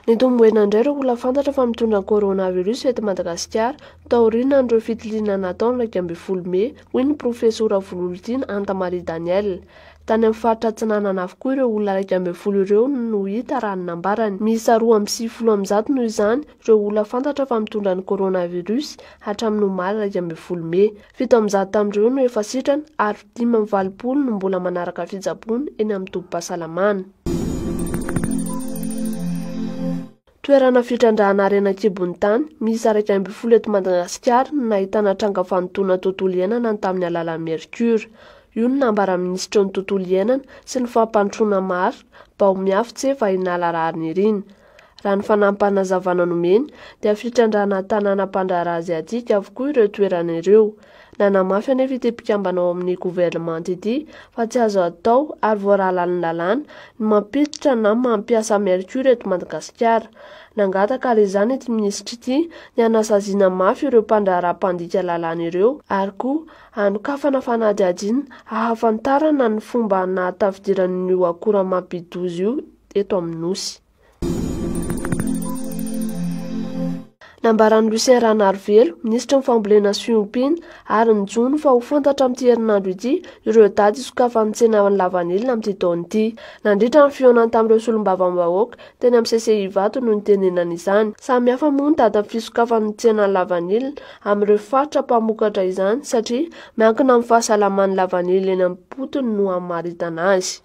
Nitombo hena indray ireo olona fantatra fa mitondra ny coronavirus eto Madagasikara taorianan'ireo fitiliana natao ny 11 mey, hoy ny profesora Vololontiana Anta Marie Daniel. Tany amin'ny faritra Atsinanana avokoa ireo olona 11 ireo no hita raha ny nambarany. Miisa 192 noho izany ireo olona fantatra fa mitondra ny coronavirus hatramin'ny omaly 11 mey. 107 tamin'ireo no efa sitrana ary 85 no mbola manaraka fitsaboana eny amin'ny tobim-pahasalamana. Toerana fitrandrahana harena an-kibon'ny tany miisa 11 eto Madagasikara no nahitana tranga fanotoana tontolo iainana ny tamin'ny alalan'ny mercure. Io no nambaran'ny minisitry ny tontolo iainana sy ny fampandrosoana maharitra, Baomiavotse Vahinala Raharinirina. Raha ny fanampim-panazavana nomeny dia fitrandrahana tanàna mpandraharaha aziatika avokoa ireo toerana ireo. Nanamafy anefa ity mpikambana ao amin'ny governemanta ity fa tsy azo atao ary voaralan'ny lalàna ny mampiditra na mampiasa mercure eto Madagasikara. Nangataka ary izany ity minisitra ity ny hanasaziana mafy ireo mpandraharaha mpandika lalàna ireo ary koa hanokafana fanadihadiana hahafantarana ny fomba nahatafidiran'io akora mampidi-doza io eto amin'ny Nosy. Nambaran'i Lucien Ranarivelo, minisitry ny Fambolena sy Fiompiana ary ny Jono fa ho fantatra amin'ity herinandro ity ireo daty hisokafan'ny tsenan'ny lavanila amin'ity taona ity. Nandritra ny fihaonany tamin'ireo solombavambahoaka teny amin'ny CCI Ivato no nitenenany izany. Samy hafa moa ny datin'ny fisokafan'ny tsenan'ny lavanila amin'ireo faritra mpamokatra izany satria miankina amin'ny fahasalaman'ny lavanila eny am-potony no hamaritana azy.